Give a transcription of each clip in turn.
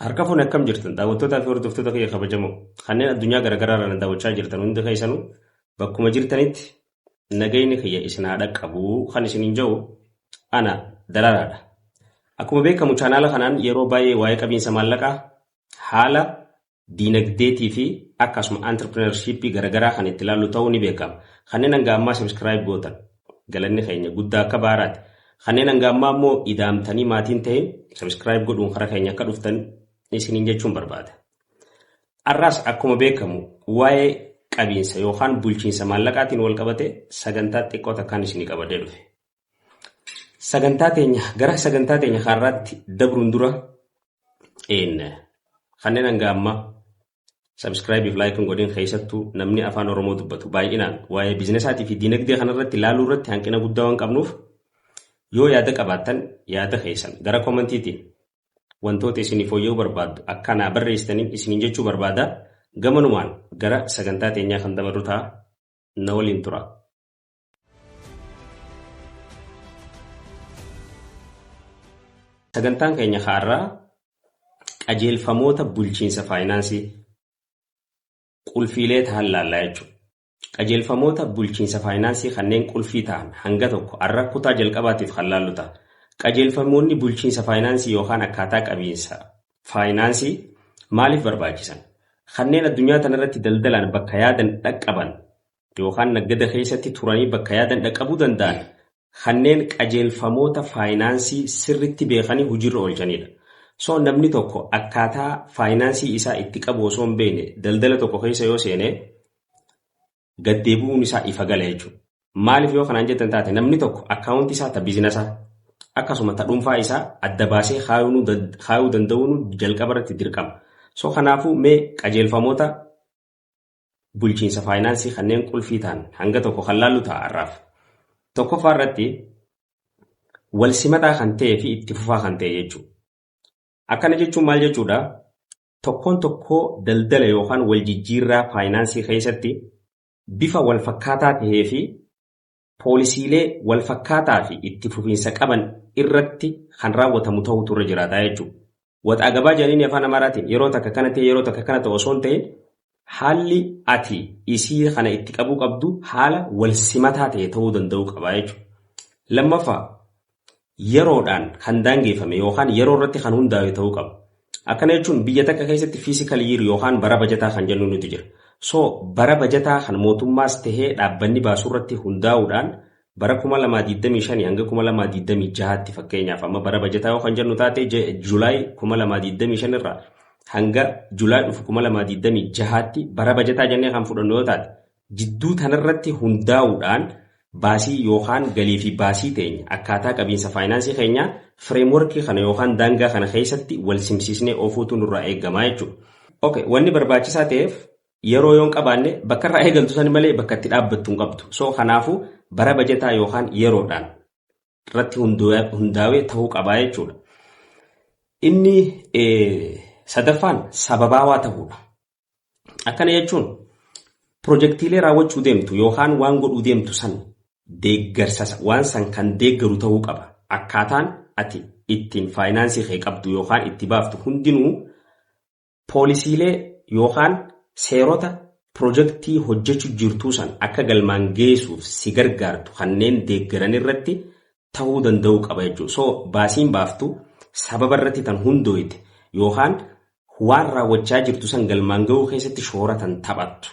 Harka fuune akkam jirtan daawwattootaa fi hordoftoota kiyya kabajamoo kanneen addunyaa garaagaraa irraa na daawwachaa jirtan hundi keessanuu bakkuma jirtanitti nagayni kiyya isin haa dhaqqabu kan isiniin jedhu ana Daraaraadha. Akkuma beekamu chaanaala kanaan yeroo baay'ee waa'ee qabiinsa maallaqaa haala diinagdeetii fi akkasuma entrepreneurship garagaraa kan itti ilaallu ta'uu ni beekama. Kanneen hanga ammaa subscribe gootan galanni keenya guddaa akka baaraati. Kanneen hanga ammaa immoo idaamtanii maatiin ta'in subscribe godhuun karaa keenya akka dhuftan isiniin jechuun barbaada. Har'aas akkuma beekamu waa'ee qabiinsa yookaan bulchiinsa maallaqaatiin wal qabate sagantaa xiqqoo takkaan isinii qabadee dhufe. Sagantaa teenya gara sagantaa teenya har'aatti dabruun dura kanneen hanga ammaa subscribe fi like hin godhin keessattuu namni afaan Oromoo dubbatu baay'inaan waa'ee biizinasaatii fi diinagdee kanarratti ilaaluu irratti hanqina guddaa waan qabnuuf yoo yaada qabaattan yaada keessan gara koomentiitiin wantoota isinii fooyya'uu barbaaddu akka naa barreessitaniin isiniin jechuu barbaada. Gamanumaan gara sagantaa teenyaa kan dabarru ta'a. Na waliin tura. Sagantaan keenya har'aa qajeelfamoota bulchiinsa faayinaansii qulfiilee ta'an laallaa jechuudha. Qajeelfamoota bulchiinsa faayinaansii kanneen qulfii ta'an hanga tokko har'a kutaa jalqabaatiif kan laallu ta'a. Qajeelfamoonni bulchiinsa faayinaansii yookaan akkaataa qabiinsa faayinaansii maaliif barbaachisan? Kanneen addunyaa tanarratti daldalaan bakka yaadan dhaqqaban yookaan naggada keessatti turanii bakka yaadan dhaqqabuu danda'an kanneen qajeelfamoota faayinaansii sirritti beekanii hojiirra oolchanidha. So namni tokko akkaataa faayinaansii isaa itti qabu osoo hin beekne daldala tokko keessa yoo seene gad deebi'uun isaa ifa gala jechuudha. Maaliif yoo kanaan jettan taate namni tokko akkaawuntii isaa ta biizinasaa akkasuma ta dhuunfaa isaa adda baasee kaayuu danda'uun jalqaba irratti dirqama. So kanaafuu mee qajeelfamoota bulchiinsa faayinaansii kanneen qulfii ta'an hanga tokko kan laallu ta'a har'aaf. Tokkoffaa irratti wal simataa kan ta'ee fi itti fufaa kan ta'e jechuudha. Akkana jechuun maal jechuudha? Tokkoon tokkoo daldala yookaan wal jijjiirraa faayinaansii keessatti bifa wal fakkaataa ta'ee fi poolisiilee wal fakkaataa fi itti fufiinsa qaban irratti kan raawwatamu ta'utu irra jiraata jechuudha. Waxaa gabaa jedhanii afaan Amaaraatiin yeroo takka kana ta'e yeroo takka kana ta'e osoo hin ta'in haalli ati isii kana itti qabuu qabdu haala wal simataa ta'e ta'uu danda'uu qaba jechuudha. Lammaffaa yeroodhaan kan daangeffame yookaan yeroo irratti kan hundaa'e ta'uu qaba. Akkana jechuun biyya takka keessatti fiscal year yookaan bara bajataa kan jennu nuti jira. So bara bajataa kan mootummaas tahee dhaabbanni baasuu irratti hundaa'uudhaan bara 2025 hanga 2026tti fakkeenyaaf amma bara bajataa yoo kan jennu taate July 2025 irraa hanga July dhufu 2026tti bara bajataa jennee kan fudhannu yoo taate jidduu tanarratti hundaa'uudhaan baasii yookaan galii fi baasii teenya akkaataa qabiinsa faayinaansii keenyaa frameworkii kana yookaan daangaa kana keessatti wal simsiisnee oofuutu nurraa eegamaa jechuudha. Okay, wanni barbaachisaa ta'eef yeroo yoon qabaanne bakka irraa eegaltu sani malee bakka itti dhaabbattu hin qabdu. So kanaafuu bara bajataa yookaan yeroodhaan irratti hundaa'ee ta'uu qabaa jechuudha. Inni sadaffaan sababaawaa ta'uudha. Akkana jechuun pirojektiilee raawwachuu deemtu yookaan waan godhuu deemtu san deeggarsa waan san kan deeggaru ta'uu qaba. Akkaataan ati ittiin faayinaansii kee qabdu yookaan itti baaftu hundinuu poolisiilee yookaan seerota pirojektii hojjechuu jirtuu san akka galmaan geessuuf si gargaartu kanneen deeggaran irratti ta'uu danda'uu qaba jechuudha. So baasiin baaftu sababa irratti tan hundooyte yookaan waan raawwachaa jirtu san galmaan gahuu keessatti shoora tan taphattu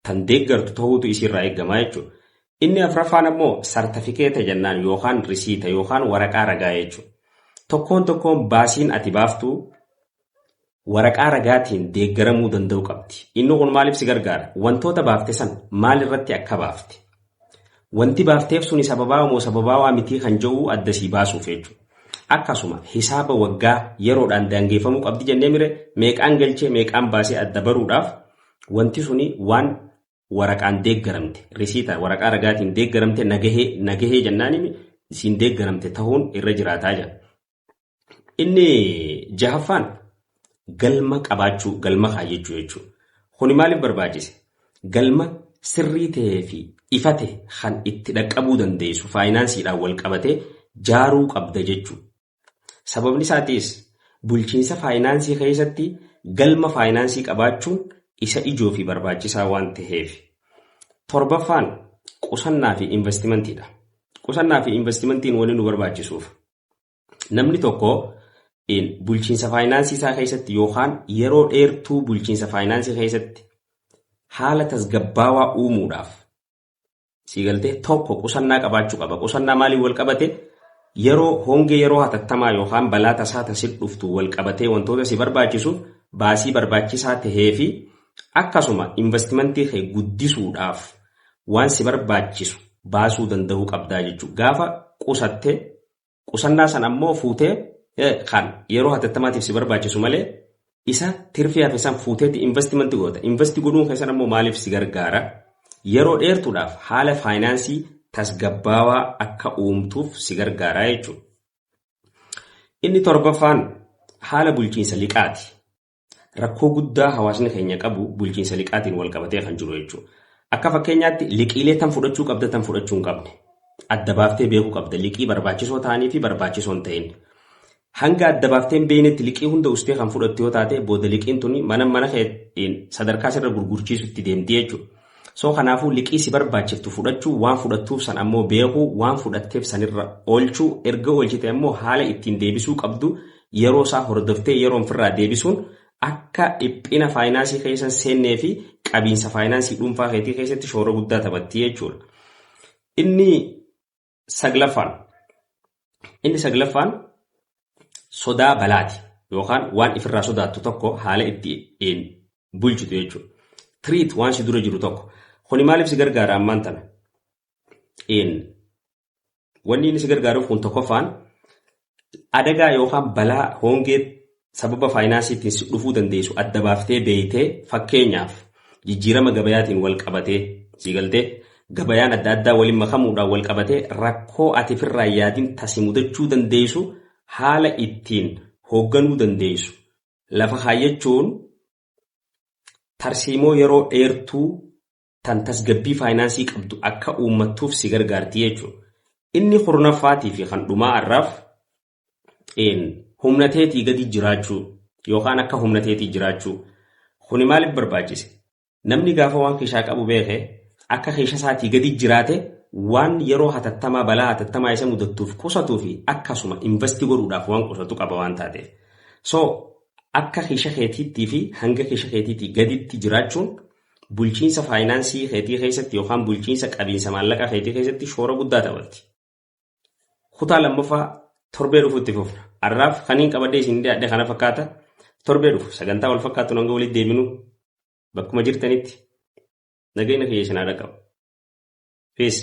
tan deeggartu ta'uutu isiirraa eegamaa jechuudha. Inni afraffaan ammoo sartifikeeta jennaan yookaan risiita yookaan waraqaa ragaa jechuudha. Tokkoon tokkoon baasiin ati baaftu waraqaa ragaatiin deeggaramuu danda'uu qabdi. Inni kun maaliif si gargaara? Wantoota baafte san maal irratti akka baafte? Wanti baafteef suni sababaa moo sababaawaa mitii kan jedhu adda sii baasuuf jechuudha. Akkasuma hisaaba waggaa yeroodhaan daangeffamuu qabdi jennee mire meeqaan galchee meeqaan baasee adda baruudhaaf wanti suni waan waraqaan deeggaramte risiita waraqaa ragaatiin deeggaramte nagahee jennaan isiin deeggaramte ta'uun irra jiraataa jira. Inni jahaffaan galma qabaachuu galma kaayyachuu jechuudha. Kuni maaliif barbaachise? Galma sirrii ta'ee fi ifa ta'e kan itti dhaqqabuu dandeessu faayinaansiidhaan wal qabatee jaaruu qabda jechuudha. Sababni isaatiis Bulchiinsa faayinaansii keessatti galma faayinaansii qabaachuun isa ijoo fi barbaachisaa waan ta'eef. Torbaffaan qusannaa fi investimantiidha. Qusannaa fi investimantiin wanni nu barbaachisuuf namni tokko bulchiinsa faayinaansii isaa keessatti yookaan yeroo dheertuu bulchiinsa faayinaansii keessatti haala tasgabbaawaa uumuudhaaf siigaltee tokko qusannaa qabaachuu qaba. Qusannaa maaliin wal qabate? Yeroo hongee, yeroo hatattamaa yookaan balaa tasaa tasi dhuftu wal qabatee wantoota si barbaachisuuf baasii barbaachisaa tahee fi akkasuma investimentii kee guddisuudhaaf waan si barbaachisu baasuu danda'uu qabdaa jechuudha. Gaafa qusattee qusannaa sana ammoo fuutee kan yeroo hatatamaatiif si barbaachisu malee isa tirfii hafe san fuuteetti investimentii goota. Investi godhuun keessan ammoo maaliif si gargaara? Yeroo dheertuudhaaf haala faayinaansii tasgabbaawaa akka uumtuuf si gargaara jechuudha. Inni torbaffaan haala bulchiinsa liqaati. Rakkoo guddaa hawaasni keenya qabu bulchiinsa liqaatiin wal qabatee kan jiru jechuudha. Akka fakkeenyaatti liqiilee tan fudhachuu qabda, tan fudhachuu hin qabne. Adda baaftee beekuu qabda, liqii barbaachisoo ta'anii fi barbaachisoo hin ta'in. Hanga adda baaftee hin beeknetti liqii hunda ustee kan fudhattu yoo taate, booda liqiin tuni mana mana keetiin sadarkaa sirra gurgurchiisutti deemti jechuudha. So kanaafuu liqii si barbaachiftu fudhachuu, waan fudhattuuf san ammoo beekuu, waan fudhatteef sanirra oolchuu, erga oolchite ammoo haala ittiin deebisuu qabdu yeroo isaa hordoftee yeroo ofirraa deebisuun akka dhiphina faayinaansii keessa seennee fi qabiinsa faayinaansii dhuunfaa keetii keessatti shoora guddaa taphatti jechuudha. Inni saglaffaan sodaa balaati yookaan waan ifirraa sodaattu tokko haala ittiin bulchitu jechuudha. Threat waan si dura jiru tokko. Kuni maaliif si gargaara ammaan tana? Wanni inni si gargaaruuf kun tokkoffaan adagaa yookaan balaa hongee sababa faayinaansiitiin si dhufuu dandeessu adda baaftee beeytee, fakkeenyaaf jijjiirama gabayaatiin wal qabatee, si galtee, gabayaan adda addaa waliin makamuudhaan wal qabatee rakkoo ati ofirraa yaadin tasi mudachuu dandeessu haala ittiin hoogganuu dandeessu lafa kaayyachuun tarsiimoo yeroo dheertuu tan tasgabbii faayinaansii qabdu akka uummattuuf si gargaarti jechuudha. Inni kurnaffaatii fi kan dhumaa har'aaf humna teetii gadi jiraachuu yookaan akka humna teetii jiraachuu. Kuni maaliif barbaachise? Namni gaafa waan keeshaa qabu beeke, akka keesha isaatii gadi jiraate, waan yeroo hatattamaa, balaa hatattamaa isa mudattuuf qusatuu fi akkasuma investi godhuudhaaf waan qusatu qaba waan taateef. So akka keesha keetiittii fi hanga keesha keetiitii gaditti jiraachuun bulchiinsa faayinaansii keetii keessatti yookaan bulchiinsa qabiinsa maallaqa keetii keessatti shoora guddaa taphatti. Kutaa lammaffaa torbee dhufutti fufna. Har'aaf kaniin qabadhee isin dhiyaadhe kana fakkaata. Torbee dhufu sagantaa wal fakkaatu hanga walitti deebinu bakkuma jirtanitti nageenya kiyya isin haa dhaqqabu. Peace.